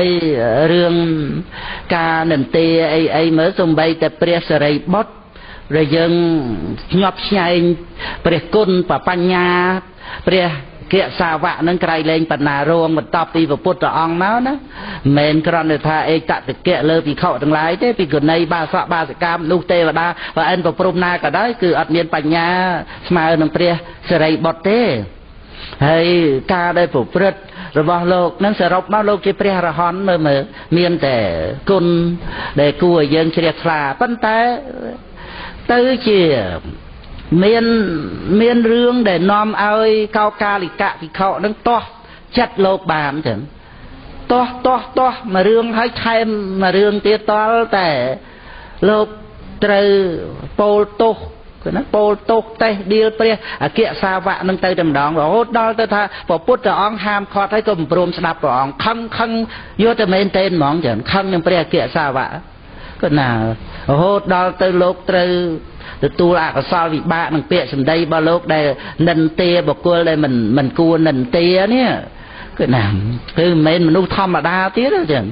អីរឿងការនិន្ទាអីអីមើល សំបីតែព្រះសិរីបុត្រដែលយើងញាប់ឆ្ញែងព្រះគុណបញ្ញាព្រះគៈសាវៈនឹងក្រៃលែងបណ្ណារង បន្ទាប់ពីព្រះពុទ្ធអង្គមកណា មិនមែនគ្រាន់តែថាឯកតតិកៈលើភិក្ខុទាំងឡាយទេ ពីគុណីបាសកបាសិកាមនុស្សទេវតាបើអិនប្រព្រំណាក៏ដោយ គឺអត់មានបញ្ញាស្មើនឹងព្រះសិរីបុត្រទេ។ ហើយការដែលប្រព្រឹត្តរបស់លោកនឹងសរុបមក លោកជាព្រះរហន្ត មើលមើលមានតែគុណដែលគួរឲ្យយើងជ្រះថ្លា ប៉ុន្តែទៅជាមានរឿងដែលនាំឲ្យកោកាលិកៈភិក្ខុនឹងទាស់ចិត្តលោកបានចឹង ទាស់ទាស់ទាស់មួយរឿង ហើយថែមមួយរឿងទៀត តល់តែលោកត្រូវពោលទោសគឺណា ពោលទោសតេះដៀលព្រះអគ្គសាវកនឹងទៅតែម្ដង រហូតដល់ទៅថាព្រះពុទ្ធអង្គហាមឃាត់ ហើយក៏មិនព្រមស្ដាប់ព្រះអង្គ ខឹងខឹងយកតែមែនទេហ្មងចឹង ខឹងនឹងព្រះអគ្គសាវកក៏ណា រហូតដល់ទៅលោកត្រូវទទួលអកុសលវិបាកនឹងពាក្យសម្ដីរបស់លោក ដែលនិន្ទាបុគ្គលដែលមិនគួរនិន្ទានេះ គឺណា គឺមិនមែនមនុស្សធម្មតាទៀតទេចឹង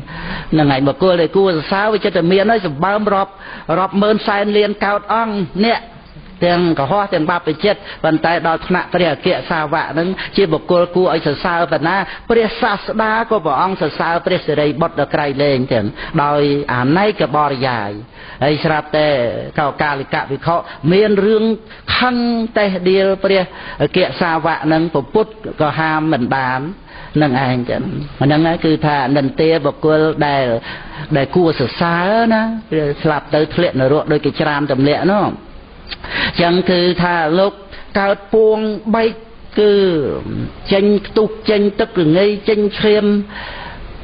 ហ្នឹងហើយ។ បុគ្គលដែលគួរសរសើរវាចិត្តតែមានហើយ សម្បើមរាប់រាប់ម៉ឺនសែនលានកោតអង្គអ្នកទាំងកុហកទាំងបាបចិត្ត ប៉ុន្តែដល់ថ្នាក់ព្រះអគ្គសាវកនឹងជាបុគ្គលគួរឲ្យសរសើរប៉ុណ្ណា ព្រះសាស្តាក៏ព្រះអង្គសរសើរព្រះសិរីបុត្រដល់ក្រៃលែងទាំងដោយអនេកបរិយាយ ហើយស្រាប់តែកោកាលិកវិខមានរឿងខឹងតេះដៀលព្រះអគ្គសាវកនឹង ពុទ្ធក៏ហាមមិនបាននឹងឯងចឹងហ្នឹងហើយ។ គឺថានិន្ទាបុគ្គលដែលគួរសរសើរណា ស្លាប់ទៅធ្លាក់នរកដូចគេច្រាមទម្លាក់នោះចឹង។ គឺថាលោកកើតពួងបែក គឺចេញខ្ទុះចេញទឹករងៃចេញឈាម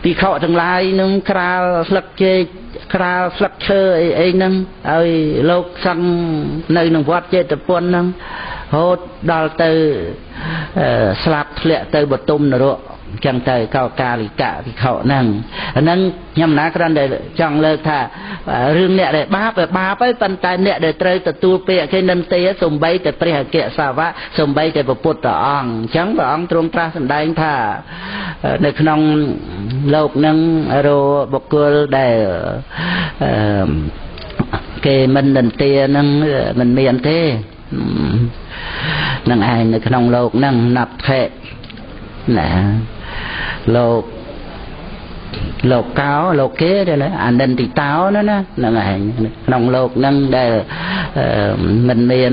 ភិក្ខុទាំងឡាយនឹងក្រាលស្លឹកចេកក្រាលស្លឹកឈើអីអីហ្នឹងឲ្យលោកសឹងនៅក្នុងវត្តចេតពុនហ្នឹង រហូតដល់ទៅស្លាប់ធ្លាក់ទៅបតុមនរកចឹងទៅ កោកាលិកៈភិក្ខុហ្នឹង។ អាហ្នឹងខ្ញុំណាគ្រាន់តែចង់លើកថា រឿងអ្នកដែលបាបវាបាបហើយ ប៉ុន្តែអ្នកដែលត្រូវទទួលពាក្យគេនិន្ទា សំបីតែព្រះអគ្គសាវក សំបីតែព្រះពុទ្ធអង្គអញ្ចឹង ព្រះអង្គទ្រង់ត្រាស់សម្ដែងថា នៅក្នុងលោកនឹងរបុគ្គលដែលគេមិននិន្ទានឹងមិនមានទេនឹងឯង នៅក្នុងលោកនឹងណាប់ថេណាលោកលោកកោលោកគេទេណា អនិន្តិតោណាណាហ្នឹងឯង ក្នុងលោកហ្នឹងដែលមិនមាន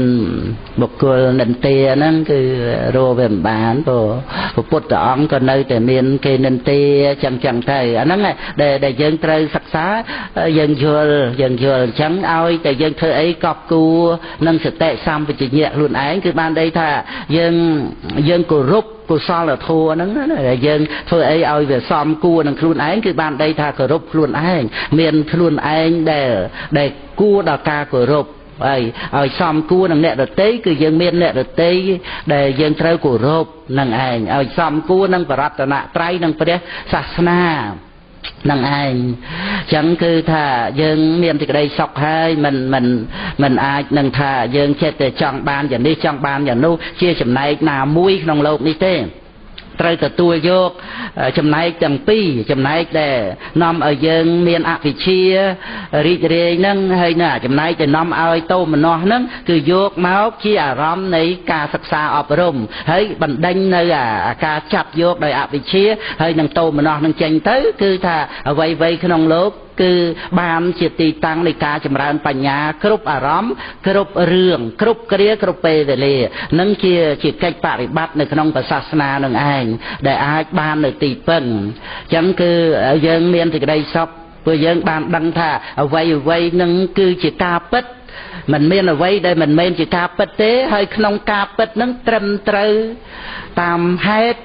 បុគ្គលនិន្ទាហ្នឹង គឺរកវាមិនបាន ព្រោះព្រះពុទ្ធអង្គក៏នៅតែមានគេនិន្ទាចឹងចឹងទៅ។ អាហ្នឹងដែលយើងត្រូវសិក្សា យើងយល់យើងយល់អញ្ចឹង ឲ្យតែយើងធ្វើអីកប់គួរនឹងសតិសម្បជញ្ញៈខ្លួនឯង គឺបានន័យថាយើងគោរពកុសលធម៌ហ្នឹងណា យើងធ្វើអីឲ្យវាសមគួរនឹងខ្លួនឯង គឺបានន័យថាគោរពខ្លួនឯង មានខ្លួនឯងដែលគួរដល់ការគោរព ហើយឲ្យសមគួរនឹងអ្នកដតី គឺយើងមានអ្នកដតីដែលយើងត្រូវគោរពនឹងឯង ឲ្យសមគួរនឹងបរតនត្រ័យនិងព្រះសាសនានឹងឯង។ ចឹងគឺថាយើងមានសេចក្តីសុខហើយ មិនមិនមិនអាចនឹងថាយើងចិត្តតែចង់បានយ៉ាងនេះចង់បានយ៉ាងនោះជាចំណែកណាមួយក្នុងលោកនេះទេ ត្រូវទទួលយកចំណែកទាំងពីរ ចំណែកដែលនាំឲ្យយើងមានអវិជ្ជារីករាយហ្នឹង ហើយនៅចំណែកដែលនាំឲ្យតោមនោះហ្នឹង គឺយកមកជាអារម្មណ៍នៃការសិក្សាអប់រំ ហើយបណ្ដេញនៅអាការចាប់យកដោយអវិជ្ជាហើយនឹងតោមនោះនឹងចេញទៅ គឺថាអ្វីៗក្នុងលោកគឺបានជាទីតាំងនៃការចម្រើនបញ្ញា គ្រប់អារម្មណ៍គ្រប់រឿងគ្រប់គ្រាគ្រប់ពេលវេលា នឹងជាកិច្ចបរិបត្តិនៅក្នុងសាសនានឹងឯងដែលអាចបាននៅទីពឹង។ អញ្ចឹងគឺយើងមានសេចក្តីសុខ ព្រោះយើងបានដឹងថាអ្វីអ្វីនឹងគឺជាការពិត មិនមានអ្វីដែលមិនមែនជាការពិតទេ ហើយក្នុងការពិតនឹងត្រឹមត្រូវតាមហេតុ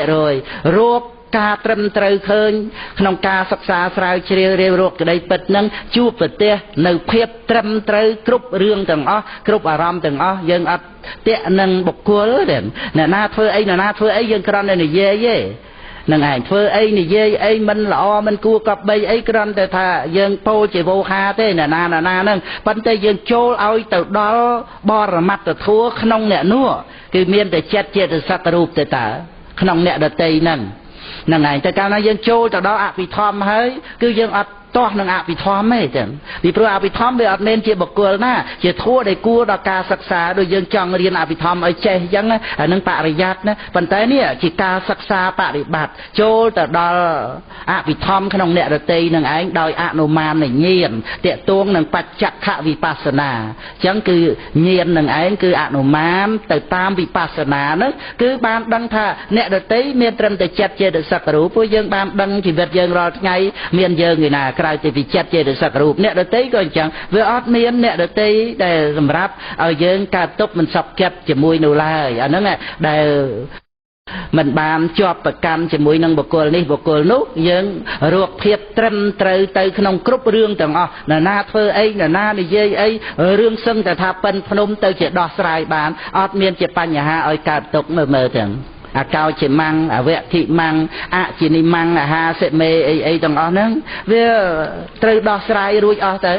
100% រោគការត្រឹមត្រូវឃើញក្នុងការសិក្សាស្រាវជ្រាវរាវរកក្តីពិតនឹងជួបប្រទះនៅភាពត្រឹមត្រូវគ្រប់រឿងទាំងអស់ គ្រប់អារម្មណ៍ទាំងអស់។ យើងអត់តាក់នឹងបុគ្គលទេ អ្នកណាធ្វើអីអ្នកណាធ្វើអី យើងគ្រាន់តែនិយាយទេនឹងឯង ធ្វើអីនិយាយអីមិនល្អមិនគួរកប់បីអី គ្រាន់តែថាយើងពោលជាវោហាទេ អ្នកណាអ្នកណាហ្នឹង ប៉ុន្តែយើងចូលឲ្យទៅដល់បរមត្តធัวក្នុងអ្នកនោះ គឺមានតែចិត្តចេតសិករូបទេតើក្នុងអ្នកដតីហ្នឹង។ ហ្នឹងឯងតែកាលណាយើងចូលទៅដល់អភិធម្មហើយគឺយើងអត់ទាស់នឹងអភិធម្មទេចឹងពីព្រោះអភិធម្មវាអត់មែនជាបុគ្គលណាជាធัวដែលគួរដល់ការសិក្សាដូចយើងចង់រៀនអភិធម្មឲ្យចេះចឹងអានឹងបរិយ័តណាប៉ុន្តែនេះជាការសិក្សាបរិបត្តិចូលទៅដល់អភិធម្មក្នុងអ្នករតីនឹងឯងដោយអនុមានញាណតាកតួងនឹងបច្ចក្ខវិបស្សនាចឹងគឺញាណនឹងឯងគឺអនុមានទៅតាមវិបស្សនាហ្នឹងគឺបានដឹងថាអ្នករតីមានត្រឹមតែចិត្តចេតសិករូបព្រោះយើងបានដឹងជីវិតយើងរាល់ថ្ងៃមានយើងឯណាក្រៅពីចិត្តចេតសិករូបអ្នកដទៃក៏អញ្ចឹងវាអត់មានអ្នកដទៃដែលសម្រាប់ឲ្យយើងកើតទុកមិនសុខចិត្តជាមួយនោះឡើយអាហ្នឹងដែលមិនបានជាប់ប្រកាន់ជាមួយនឹងបុគ្គលនេះបុគ្គលនោះយើងរកភាពត្រឹមត្រូវទៅក្នុងគ្រប់រឿងទាំងអស់នរណាធ្វើអីនរណានិយាយអីរឿងសឹងតែថាប៉ិនភ្នំទៅជាដោះស្រាយបានអត់មានជាបញ្ហាឲ្យកើតទុកមើលទាំងអកោជាម៉ាំងអវធិម៉ាំងអជានិម៉ាំងអាហាសិមេអីអីទាំងអស់ហ្នឹងវាត្រូវដោះស្រាយរួចអស់ទៅ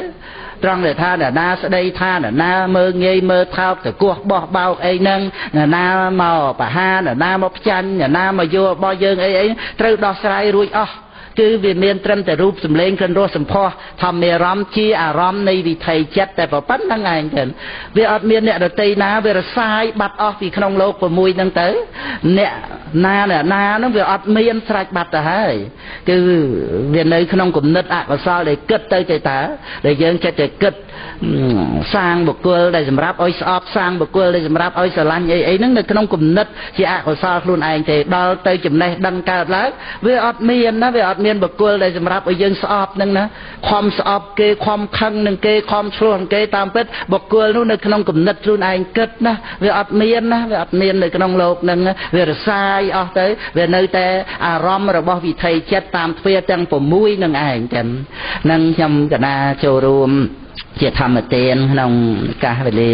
ត្រង់ដែលថានរណាស្ដីថានរណាមើងងាយមើលថោកទៅគោះបោះបោកអីហ្នឹងនរណាមកបហានរណាមកផ្ចាញ់នរណាមកយករបស់យើងអីអីត្រូវដោះស្រាយរួចអស់គឺវាមានត្រឹមតែរូបសម្លេងក្លិនរសសម្ផស្សធម្មអារម្មណ៍ជាអារម្មណ៍នៃវិថីចិត្តតែប៉ុណ្្នឹងឯងទៅវាអត់មានអ្នកដទៃណាវារសាយបាត់អស់ពីក្នុងលោក6ហ្នឹងទៅអ្នកណាអ្នកណាហ្នឹងវាអត់មានស្រេចបាត់ទៅហើយគឺវានៅក្នុងគំនិតអកុសលដែលគិតទៅទេតើដែលយើងចិត្តតែគិតសាងបុគ្គលដែលសម្រាប់ឲ្យស្អប់សាងបុគ្គលដែលសម្រាប់ឲ្យស្រឡាញ់អីអីហ្នឹងនៅក្នុងគំនិតជាអកុសលខ្លួនឯងទេដល់ទៅចំណេះដឹងកើតឡើងវាអត់មានណាវាអត់មានបុគ្គលដែលសម្រាប់ឲ្យយើងស្អប់ហ្នឹងណាខំស្អប់គេខំខឹងនឹងគេខំឆ្លោះនឹងគេតាមពិតបុគ្គលនោះនៅក្នុងគំនិតខ្លួនឯងគិតណាវាអត់មានណាវាអត់មាននៅក្នុងលោកហ្នឹងវារសាយអស់ទៅវានៅតែអារម្មណ៍របស់វិថីចិត្តតាមទ្វារទាំង6នឹងឯងចឹងនឹងខ្ញុំកណាចូលរួមជាធម្មទានក្នុងកាសវេលា